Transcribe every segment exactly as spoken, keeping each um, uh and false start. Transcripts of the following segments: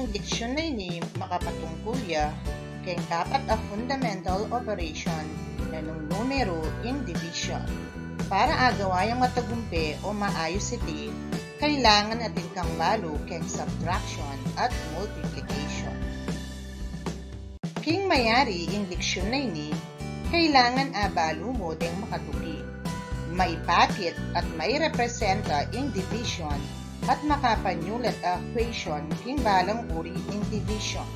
Leksyun a ini makapatungkul ya keng kapat a fundamental operation na nung numeru ing division. Para agawa yang matagumpe o maayus iti, kailangan atin kang balu keng subtraction at multiplication. King mayari ing leksyun a ini, kailangan abalu mu deng makatuki, maipakit at mairepresenta ing division at makapanyulat a equation king balang uri ning division.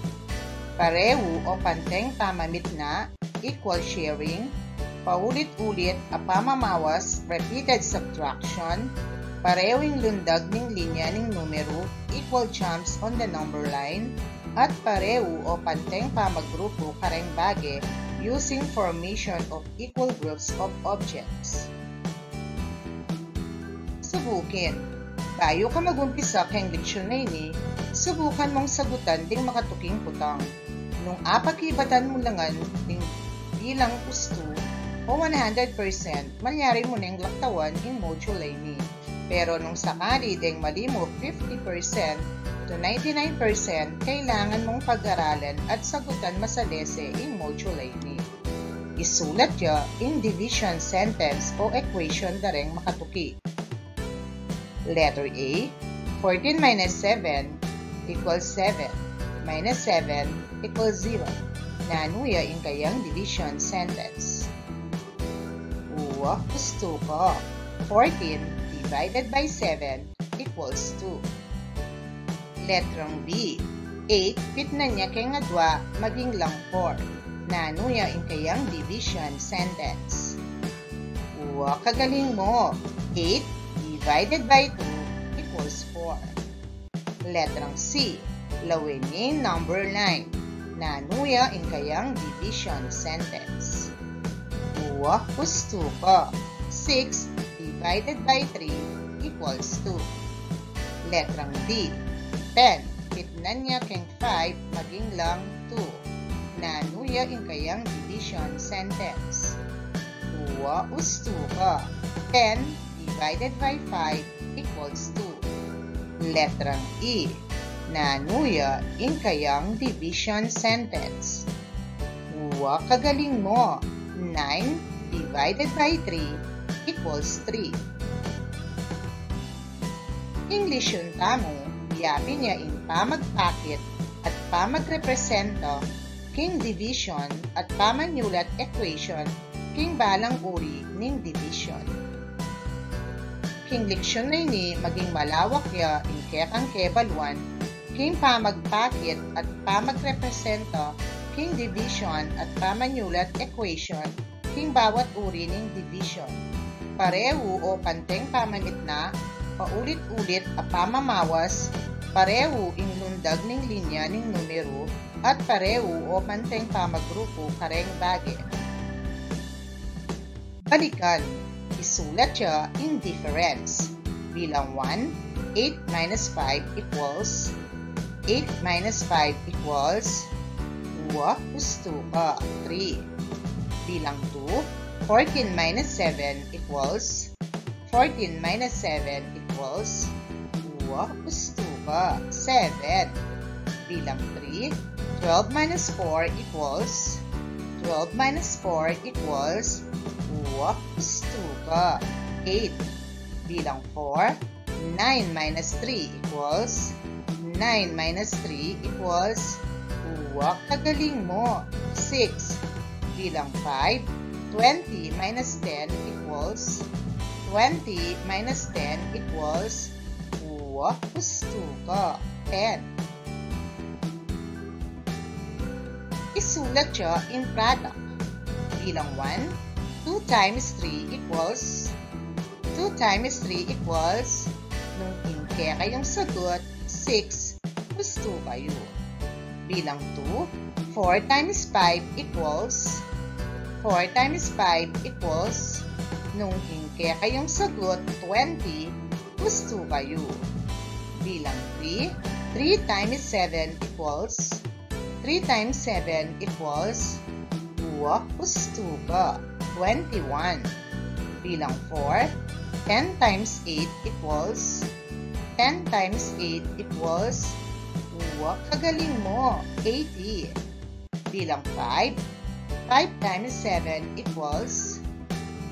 Parehu o panteng pamamitna, equal sharing, paulit-ulit a pamamawas, repeated subtraction, parehu ing lundag ning linya ning numeru, equal jumps on the number line, at parehu o panteng pamagrupu kareng bage, using formation of equal groups of objects. Subukin. Bayu ka magumpisa keng leksyun a ini, subukan mung sagutan ding makatuking kutang. Nung apakibatan mu la ngan ding bilang ustu o one hundred percent, malyari mu neng laktawan ing module a ini. Pero nung sakali deng mali mu fifty percent to ninety-nine percent, kailangan mung pag-aralan at sagutan masalese ing module a ini. Isulat ya ing division sentence o equation da reng makatuki. Letter A, fourteen minus seven equals seven, minus seven equals zero. Nanu ya ing kayang division sentence? Uwa, ustu ka. Fourteen divided by seven equals two. Letrang B, eight pitnan ya keng adwa maging lang four. Nanu ya ing kayang division sentence? Uwa, kagaling mu. Eight divided by two equals four. Letrang C, lawin ing number line. Nanu ya ing kayang division sentence? Uwa, ustu ka. Six divided by three equals two. Letrang D, ten pitnan ya keng five maging lang two. Nanu ya ing kayang division sentence? Uwa, ustu ka. Ten divided by five equals two. Letrang E, nanu ya ing kayang division sentence? Uwa, kagaling mu. Nine divided by three equals three. Ing leksyun tamu, yapin ya ing pamagpakit at pamagrepresenta king division at pamanyulat equation king balang uri ning division. King leksyun a ini, maging malawak ya ing kekang kebaluan king pamagpakit at pamagrepresenta king division at pamanyulat equation king bawat uri ning division. Parehu o panteng pamamitna, paulit-ulit a pamamawas, parehu ing lundag ning linya ning numeru, at parehu o panteng pamagrupu kareng bage. Balikan, isulat ya ing difference. Bilang one, eight minus five equals, eight minus five equals, uwa, ustu ka, three. Bilang two, fourteen minus seven equals, fourteen minus seven equals, uwa, ustu ka, seven. Bilang three, twelve minus four equals, twelve minus four equals, uwa, ustu ka, eight. Bilang four, nine minus three equals, nine minus three equals, uwa, kagaling mu, six. Bilang five, twenty minus ten equals, twenty minus ten equals, uwa, ustu ka, ten. Isulat ya ing product. Bilang one, two times three equals, two times three equals, nung ing kekayung sagut, six, ustu kayu. Bilang two, four times five equals, four times five equals, nung ing kekayung sagut, twenty, ustu kayu. Bilang three, three times seven equals, three times seven equals, uwa, ustu ka, twenty-one. Bilang four, ten times eight equals, ten times eight equals, Wa, kagaling mo. Eighty. Bilang five, five times seven equals,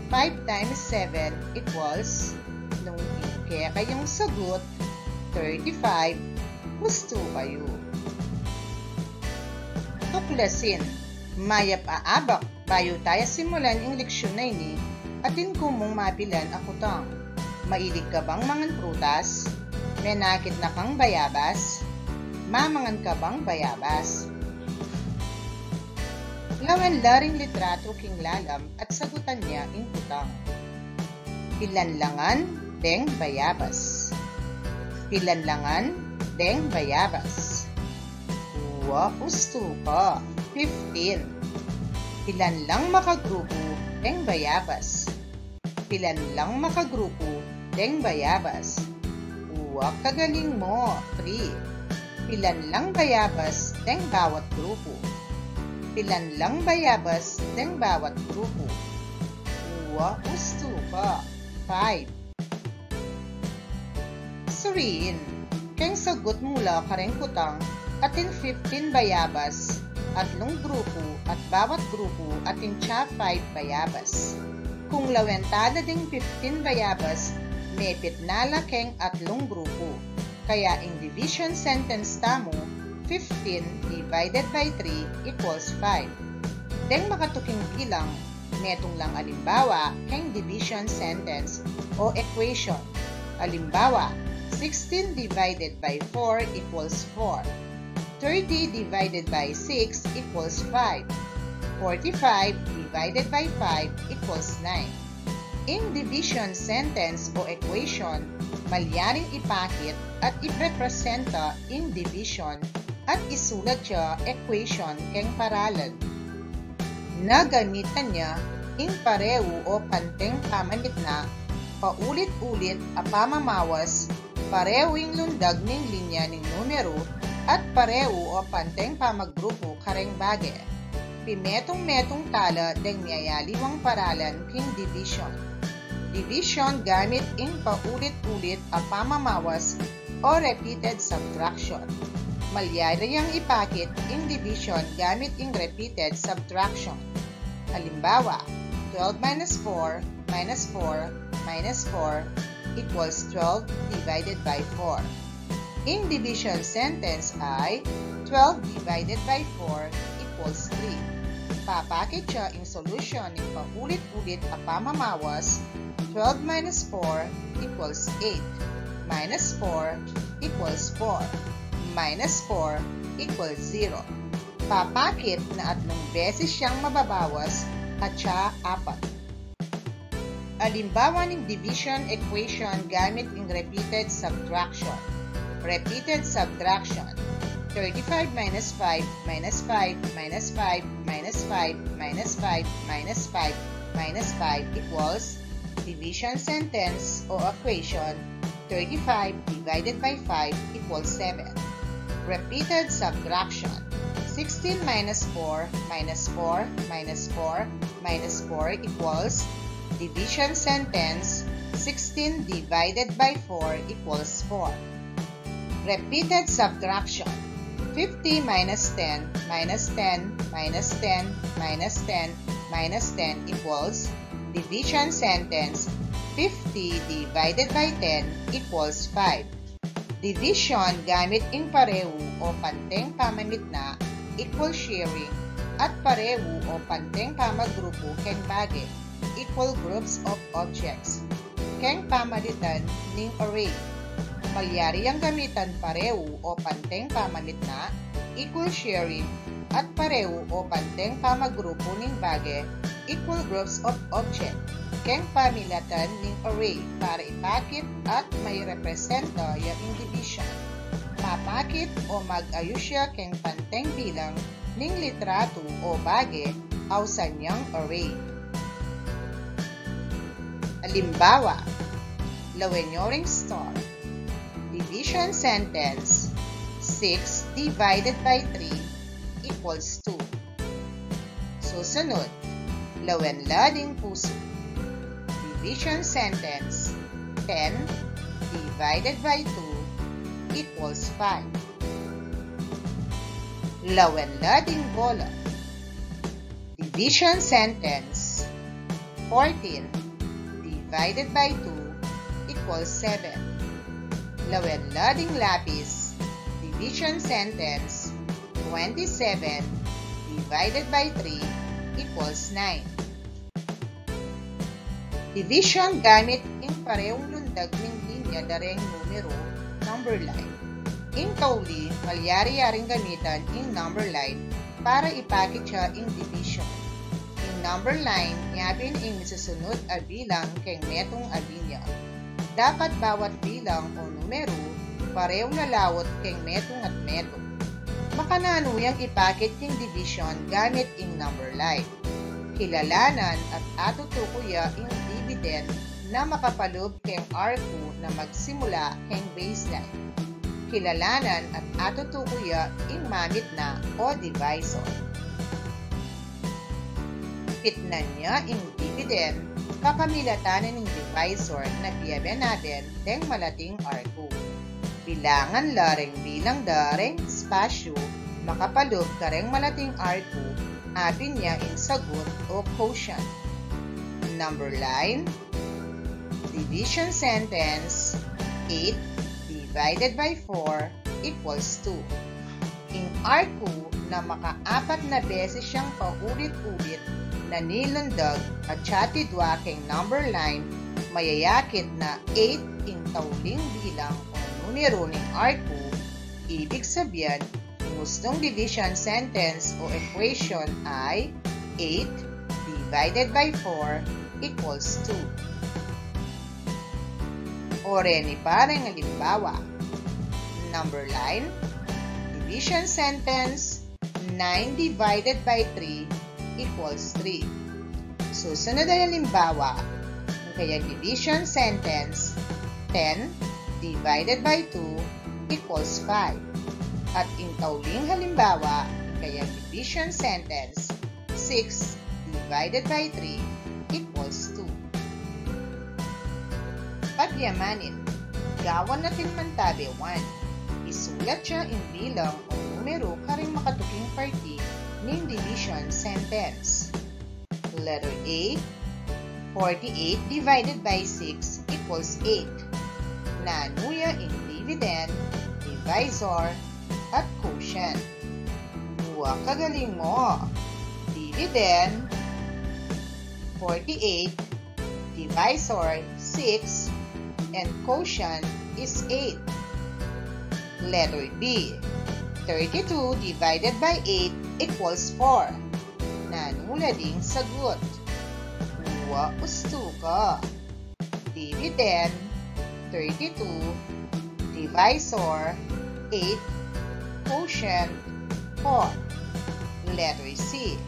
five times seven equals, nung keka yung sagot, thirty-five, hustu kayu. Tuklasin, mayap a abak, bayu taya simulan ing leksyun a ini, atin ku mung mabilan a kutang. Mailig ka bang mangan prutas? Menakit na kang bayabas? Mamangan ka bang bayabas? Lawen la ring litratu king lalam at sagutan ya ing kutang. Pilan la ngan deng bayabas? Pilan la ngan deng bayabas? Wa, hustu ka. Fifteen. Pilan lang makagrupu deng bayabas? Pilan lang makagrupu deng bayabas? Wa, kagaling mo. Three. Pilan lang bayabas deng bawat grupu? Pilan lang bayabas deng bawat grupu? Wa, hustu ka. Five. Suriin, keng sagut mu la kareng kutang, atin fifteen bayabas, atlung grupu at bawat grupu atin tsa five bayabas. Kung lawen tala ding fifteen bayabas, mepit na la keng atlung grupu. Kaya ing division sentence tamu, fifteen divided by three equals five. Deng makatuking bilang, metung lang alimbawa keng division sentence o equation. Alimbawa, sixteen divided by four equals four. Thirty divided by six equals five. Forty-five divided by five equals nine. Ing division sentence o equation, malyaring ipakit at iprepresenta ing division at isulat ya equation keng paralan. Na gamitan ya ing pareu o panteng pamamitna, paulit-ulit a pamamawas, pareu ing lundag ning linya ning numeru, at pareu o panteng pamagrupu kareng bage. Pimetung-metung tala deng miyayaliwang paralan king division. Division gamit ing paulit-ulit a pamamawas o repeated subtraction. Malyari yang ipakit ing division gamit ing repeated subtraction. Alimbawa, twelve minus four minus four minus four equals twelve divided by four. Ing division sentence ay twelve divided by four equals three. Papakit ya ing solusyon ning paulit-ulit a pamamawas, twelve minus four equals eight, minus four equals four, minus four equals zero. Papakit na atlung beses yang mababawas at siya apat. Alimbawa ning division equation gamit ing repeated subtraction. Repeated subtraction. Thirty-five minus five minus five minus five minus five minus five minus five minus five equals division sentence o equation, thirty-five divided by five equals seven. Repeated subtraction. Sixteen minus four minus four minus four minus four equals division sentence, sixteen divided by four equals four. Repeated subtraction. Fifty minus ten minus ten minus ten minus ten minus ten equals division sentence, fifty divided by ten equals five. Division gamit ing pareu o panteng pamamitna, equal sharing, at pareu o panteng pamagrupu keng bage, equal groups of objects, keng pamalitan ning array. Malyari yang gamitan pareu o panteng pamamitna, equal sharing, at pareu o panteng pamagrupu ning bage, equal groups of object, keng pamilitan ning array para ipakit at mairepresenta ya ing division. Mapakit o mag-ayus ya keng panteng bilang ning litratu o bage ausan yang array. Alimbawa, lawen yu ring star. Division sentence, six divided by three equals two. Susunod, lawen la ding pusu. Division sentence, ten divided by two equals five. Lawen la ding bola. Division sentence. Fourteen divided by two equals seven. Lawen la ding lapis. Division sentence. Twenty-seven divided by three equals nine. Division gamit ing parehung lundag ning linya da reng numero, number line. Ing tauli, malyari ya ring gamitan ing number line para ipakit ya ing division. Ing number line, nyabin ing misusunud a bilang keng metung a linya. Dapat bawat bilang o numero, parehung lalaut keng metung at metung. Makananu yang ipakit ing division gamit ing number line. Kilalanan at atutuku ya ing dividend na makapalub keng arku na magsimula keng baseline. Kilalanan at atutuku ya ing mamitna o divisor. Pitnan ya ing dividend, kapamilatan ning divisor na biabe na ben deng malating arku. Bilangan la reng bilang da reng espasyu makapalub kareng malating arku, apin ya ing sagut o quotient. Number line, division sentence, eight divided by four equals two. Ing arku na makaapat na beses yang paulit-ulit na nilundag at siyati dua keng number line, mayayakit na eight ing tauling bilang o numero ning arku, ibig sabihin, ing ustung division sentence o equation ay eight divided by four equals two. O reni pa reng alimbawa. Number line, division sentence, nine divided by three equals three. Susunod a alimbawa, ing kayang division sentence, ten divided by two equals five. At ing tauling halimbawa, ing kayang division sentence, six divided by three equals two. Pagyamanin, gawan na natin man tabi one. Isulat ya ing bilang o numero karing makatuking parti ning division sentence. Letter A, forty-eight divided by six equals eight. Nanu ya ing dividend, divisor, at quotient? Wa, kagaling mo. Dividend, forty-eight, divisor, six, and quotient is eight. Letter B, thirty-two divided by eight equals four. Nanu la ding sagut? Wa, ustu ka. Dividend, thirty-two, divisor, eight, quotient, four. Letter C,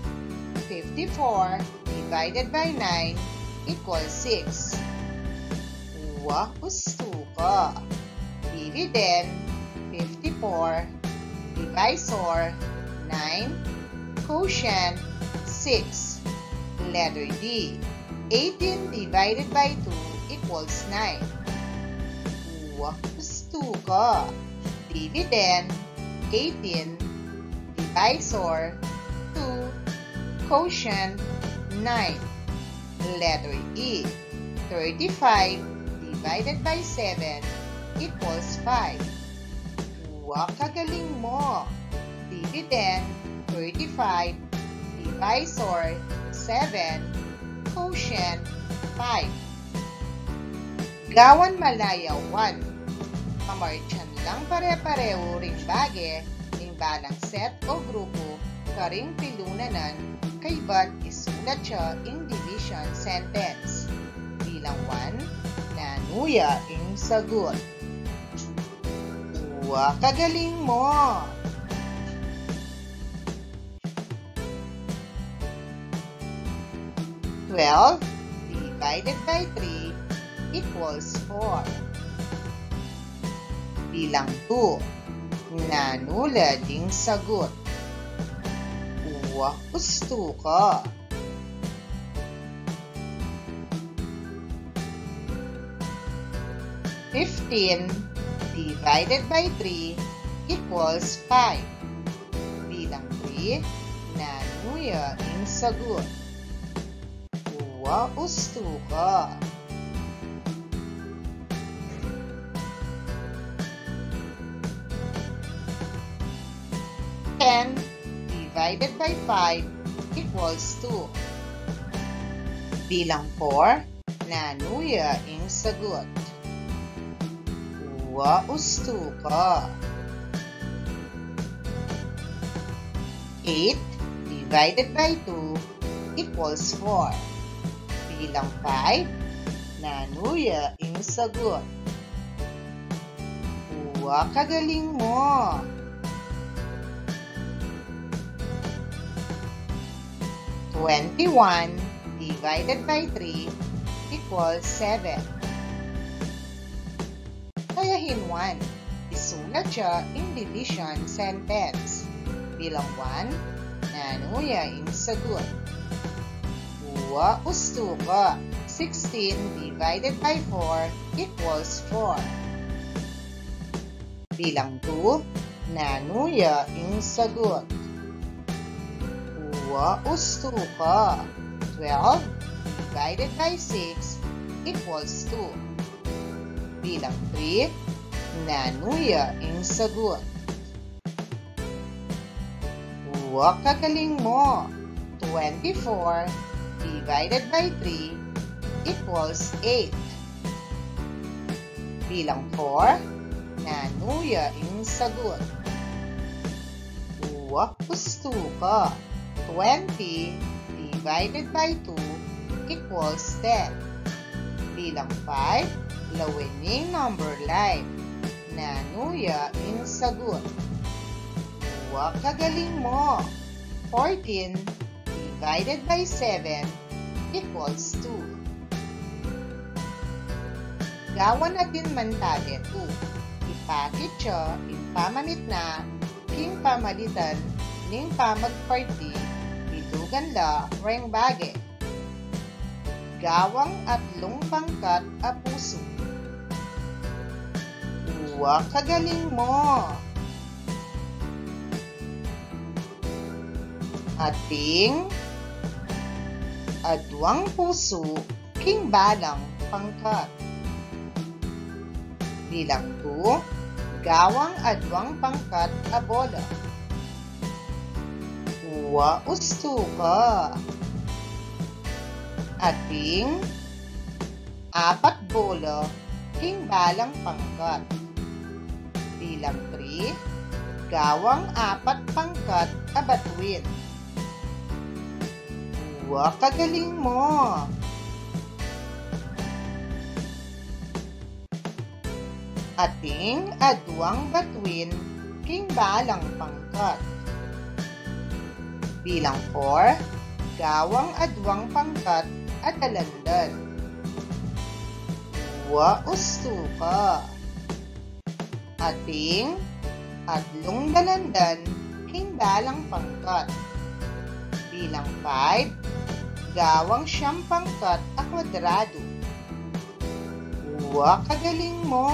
fifty-four divided by nine equals six. Wa, ustu ka. Dividend, fifty-four, divisor, nine, quotient, six. Letter D, eighteen divided by two equals nine. Wa, ustu ka. Dividend, eighteen, divisor, two, quotient, nine. Letter E, thirty-five divided by seven equals five. Wa, kagaling mo. Dividend, thirty-five, divisor, seven, quotient, five. Gawan malaya one. Pamartyan lang pare-parehu ring bage ning balang set o grupu karing pilunanan kaybat isulat ya ing division sentence. Bilang one, nanu ya ing sagut? Wa, kagaling mo! Twelve divided by three equals four. Bilang two, nanu la ding sagut? Wa, ustu ka. Fifteen divided by three equals five. Nanu ya ing sagut? Wa ustu ka. Ten divided by five equals two. Bilang four, nanu ya ing sagut? Wa ustu ka. Eight divided by two equals four. Bilang five, nanu ya ing sagut? Wa kagaling mo. Twenty-one divided by three equals seven. Kaya hin one, isulat ya ing division sentence. Bilang one, nanu ya ing sagut? Wa ustu ka. Sixteen divided by four equals four. Bilang two, nanu ya ing sagut? Wa ustu ka. Twelve divided by six equals two. Bilang three, nanu ya ing sagut? Wa kagaling mo. Twenty-four divided by three equals eight. Bilang four, nanu ya ing sagut? Wa ustu ka. Twenty divided by two equals ten. Bilang five, lawen ing number line. Nanu ya ing sagut? Wa kagaling mo. Fourteen divided by seven equals two. Gawan atin man tabe two. Ipakit ya ing pamamitna king pamalitan ning pamagparti, bilugan la reng bage. Gawang atlung pangkat a pusu. Wa kagaling mo. Ating adwang pusu king balang pangkat. Bilang two, gawang adwang pangkat a bola. Wa ustu ka. Ating apat bola king balang pangkat. Bilang three, gawang apat pangkat a batuin. Wa kagaling mo. Ating adwang batuin king balang pangkat. Bilang four, gawang adwang pangkat a dalandan. Wa ustu ka. Ating atlung dalandan king balang pangkat. Bilang five, gawang siyam pangkat a kwadrado. Wa kagaling mo.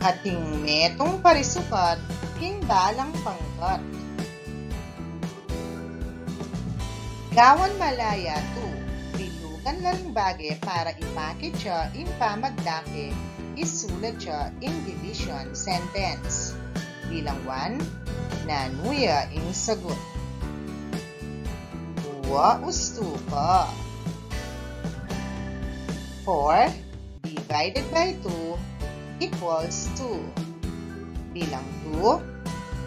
Ating metung parisukat king balang pangkat. Gawan malaya two, bilugan la ring bage para ipakit ya ing pamagdake, isulat ya ing division sentence. Bilang one, nanu ya ing sagut? Wa ustu ka. Four divided by two equals two. Bilang two,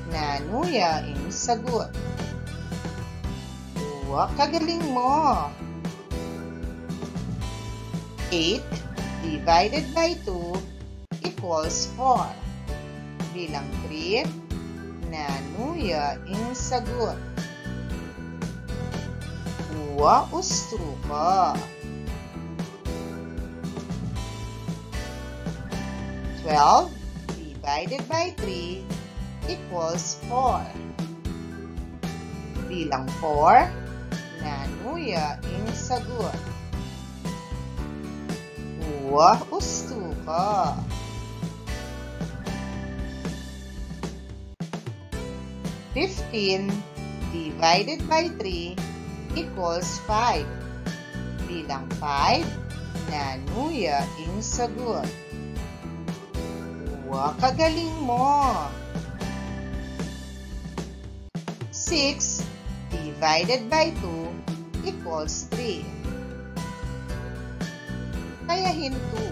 nanu ya ing sagut? Wa kagaling mo. Eight divided by two equals four. Bilang three, nanu ya ing sagut? Wa ustu ka. Twelve divided by three equals four. Bilang four, nanu ya ing sagut? Wa, ustu ka. Fifteen divided by three equals five. Bilang five, nanu ya ing sagot? Wa, kagaling mu. Six divided by two equals three. Kaya hintu,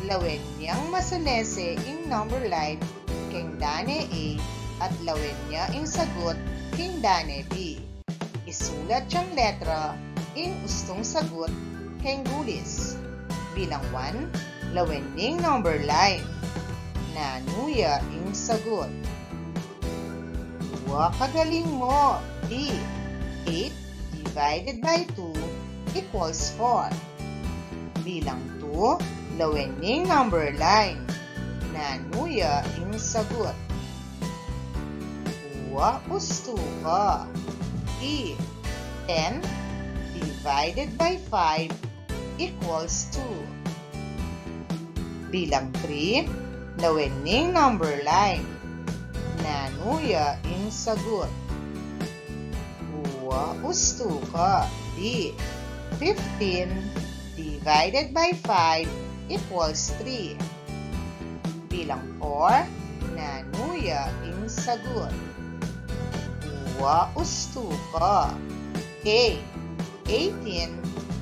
lawen yang masalese ing number line keng dane A at lawen ya ing sagot keng dane B. Isulat yang letra ing ustung sagot keng gulis. Bilang one, lawen ning number line. Nanu ya ing sagot? Wa, kagaling mu. D, eight divided by two equals four. Bilang two, lawen ning number line. Nanu ya ing sagot? Wa, ustu ka. E, ten divided by five equals two. Bilang three, lawen ning number line. Nanu ya ing sagot? Wa, ustu ka. D, fifteen divided by five equals three. Bilang four, nanu ya ing sagot? Wa, ustu ka. A, eighteen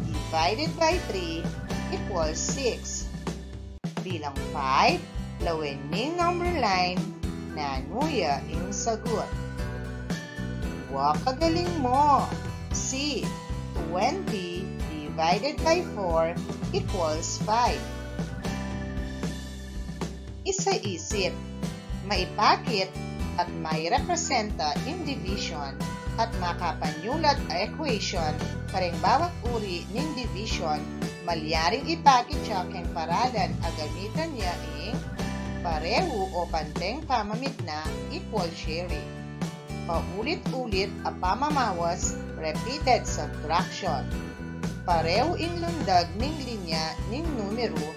divided by three equals six. Bilang five, lawen ning number line, nanu ya ing sagot? Wa, kagaling mu. C, twenty divided by four equals five. Isaisip, maipakit at mairepresenta ing division at makapanyulat a equation kareng bawat uri ning division, malyaring ipakit ya keng paralan a gamitan ya ing parehu o panteng pamamitna, equal sharing. Paulit-ulit a pamamawas, repeated subtraction. Parehu ing lundag ning linya ning numeru,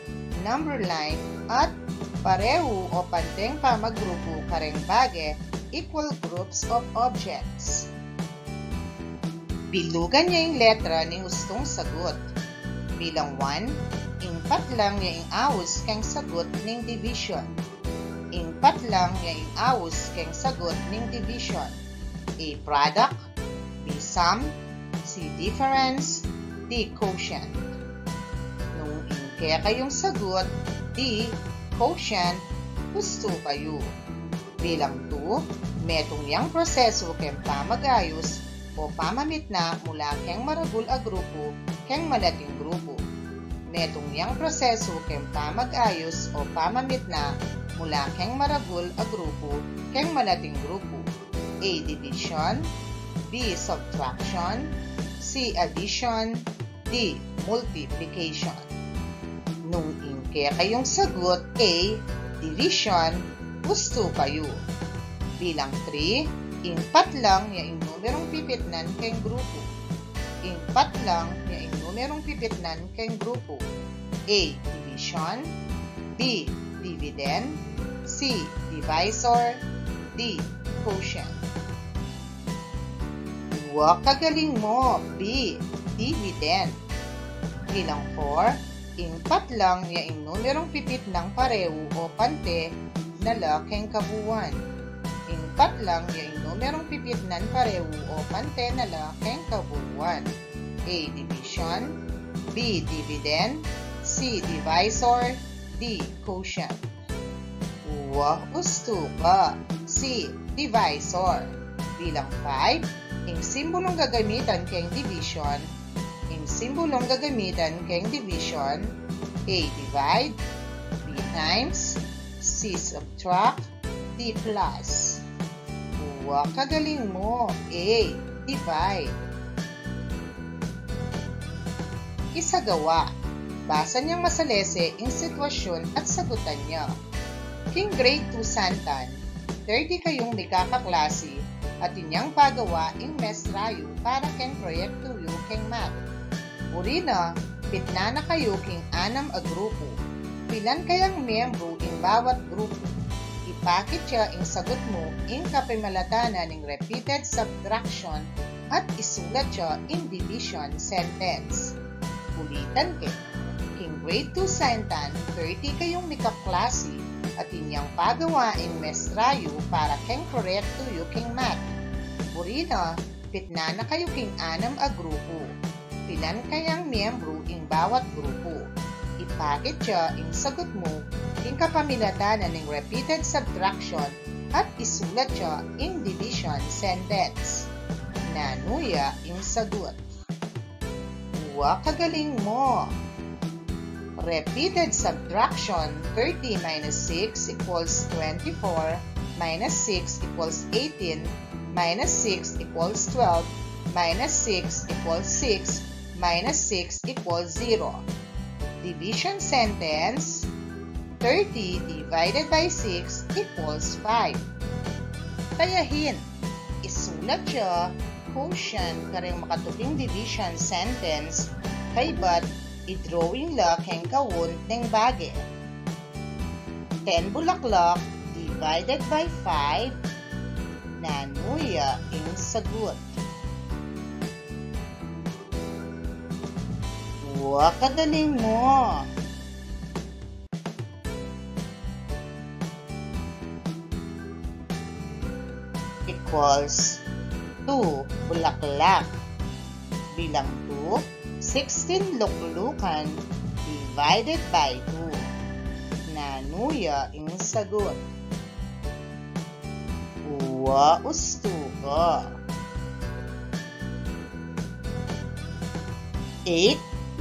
number line, at parehu o panteng pamagrupu kareng bage, equal groups of objects. Bilugan ya ing letra ning ustung sagut. Bilang one, ing patlang ya ing aus keng sagut ning division. Ing patlang ya ing aus keng sagut ning division. A, product. B, sum. C, difference. D, quotient. Nung ing kekayung sagut D, quotient, ustu kayu. Bilang two, metung yang prosesu keng pamag-ayus o pamamitna mula keng maragul a grupu keng malating grupu. Metung yang prosesu keng pamag-ayus o pamamitna mula keng maragul a grupu keng malating grupu. A, division. B, subtraction. C, addition. D, multiplication. Nung ing kekayung sagut A, division, ustu kayu. Bilang three, ing patlang ya ing numerung pipitnan keng grupu. Ing patlang ya ing numerung pipitnan keng grupu. A, division. B, dividend. C, divisor. D, quotient. Wa, kagaling mu. B, dividend. Bilang four, ing patlang ya ing numerung pipitnang parehu o pante na la keng kabuuan. Ing patlang ya ing numerung pipitnan parehu o pante na la keng kabuuan. A, division. B, dividend. C, divisor. D, quotient. Wa, ustu ka. C, divisor. Bilang five, ing simbolung gagamitan keng division. Ing simbolung gagamitan keng division. A, divide. B, times. C, subtract. D, plus. Wa, kagaling mu. A, divide. Isagawa. Basan yang masalese ing sitwasyun at sagutan ya. King grade two santan, thirty kayung mikakaklasi at inyang pagawa ing mestra yu para keng proyektu yu keng math. Buri na, Pitnan na kayu king anam a grupu. Pilan kayang miyembru ing bawat grupu? Ipakit ya ing sagut mu ing kapamilatan na ning repeated subtraction at isulat ya ing division sentence. Ulitan ke, king grade two santan, thirty kayung mikaklasi, atin yang pagawa ing mestra yu para keng proyektu yu king math. Buri na, pitnan na kayu king anam a grupu. Pilan kayang miyembru ing bawat grupu? Ipakit ya ing sagut mu king kapamilatan na ning repeated subtraction at isulat ya ing division sentence. Nanu ya ing sagut? Wa, kagaling mu! Repeated subtraction, thirty minus six equals twenty-four, minus six equals eighteen, minus six equals twelve, minus six equals six, minus six equals zero. Division sentence, thirty divided by six equals five. Tayahin, isulat ya quotient kareng makatuking division sentence, kaybat i-drawing la keng kaun deng bage. Ten bulaklak divided by five, nanu ya ing sagut? Wa, kagaling mu! Equals two bulaklak. Bilang two, sixteen luklukan divided by two. Nanu ya ing sagut? Wa, ustu ka. Eight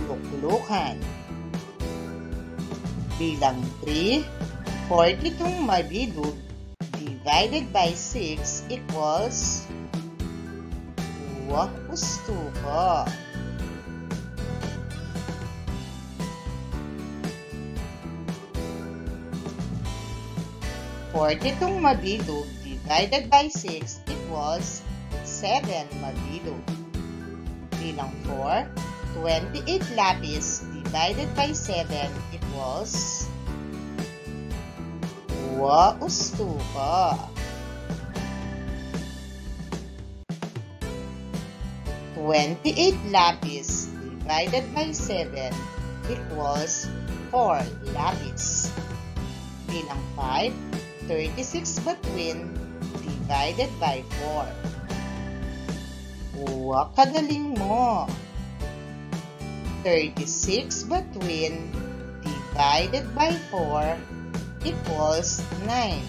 luklukan. Bilang three, forty-two mabilug divided by six equals, wa, ustu ka. Forty-two mabilug divided by six equals seven mabilug. Bilang four, twenty-eight lapis divided by seven equals, wa, ustu ka. Twenty-eight lapis divided by seven equals four lapis. Bilang five, thirty-six batuin divided by four. Wa, kagaling mu! Thirty-six batuin divided by four equals nine.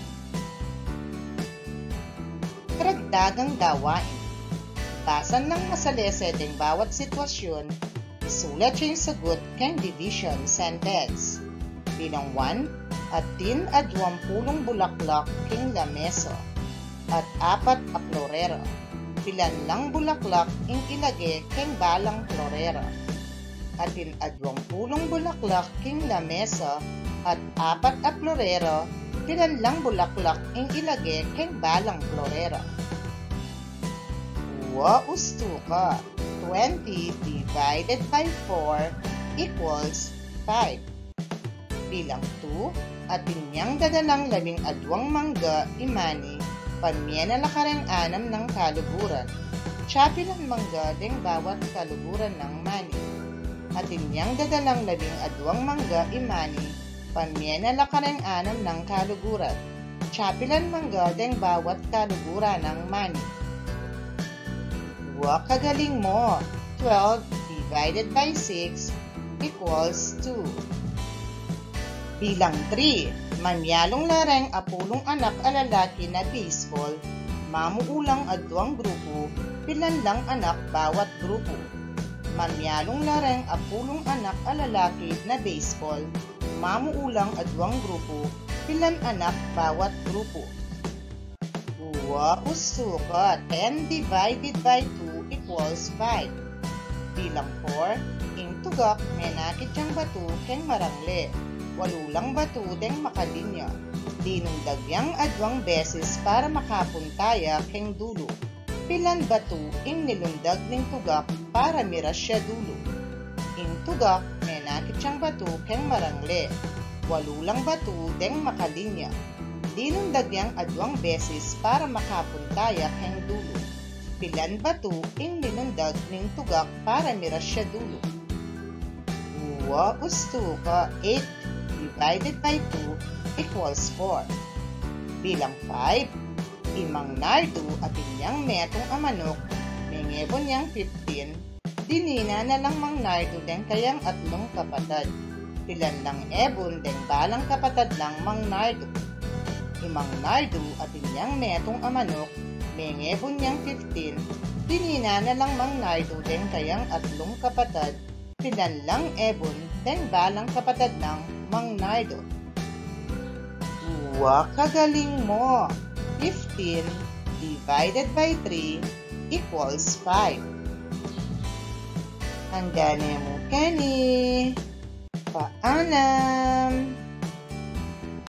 Karagdagang gawain. Basan lang masalese deng bawat sitwasyun, isulat ya ing sagut keng division sentence. Bilang one, atin aduang pulung bulaklak king lamesa at apat a florero. Pilan lang bulaklak ing ilage keng balang florero? Atin aduang pulung bulaklak king lamesa at apat a florero, pilan lang bulaklak ing ilage keng balang florero? Wa, ustu ka. Twenty divided by four equals five. Bilang two, atin yang dadalang labing aduang mangga i Mani, pamie na la kareng anam nang kaluguran. Tsapilan mangga deng bawat kaluguran nang Mani. Atin yang dadalang labing aduang mangga i Mani, pamie na la kareng anam nang kaluguran. Tsapilan mangga deng bawat kaluguran nang Mani. Wa, kagaling mu! Twelve divided by six equals two. Bilang three, mamialung la reng apulung anak a lalaki na baseball, mamuu lang aduang grupu, pilan lang anak bawat grupu? Mamialung la reng apulung anak a lalaki na baseball, mamuu lang aduang grupu, pilan anak bawat grupu? Wa, ustu ka. Ten divided by two equals five. Bilang four, ing tugak menakit yang batu keng marangle. Walu lang batu deng makalinya. Linundag yang aduang beses para makapunta ya keng dulu. Pilan batu ing nilundag ning tugak para miras ya dulu? Ing tugak, menakit yang batu keng marangle. Walu lang batu deng makalinya. Linundag yang aduang beses para makapunta ya keng dulu. Pilan batu ing linundag ning tugak para miras ya dulu? Uwa, ustu ka, eight divided by two equals four. Bilang five, i Mang Nardo atin yang metung a manuk, mengebun yang fifteen, dinina na lang Mang Nardo deng kayang atlung kapatad. Pilan lang ebun deng balang kapatad nang Mang Nardo? I Mang Nardo atin yang metung a manuk, mengebun yang fifteen, dinina na lang Mang Nardo deng kayang atlung kapatad. Pilan lang ebun deng balang kapatad nang Mang Nardo? Uwa, kagaling mo! Fifteen divided by three equals five. Angga ne mu keni. Paalam!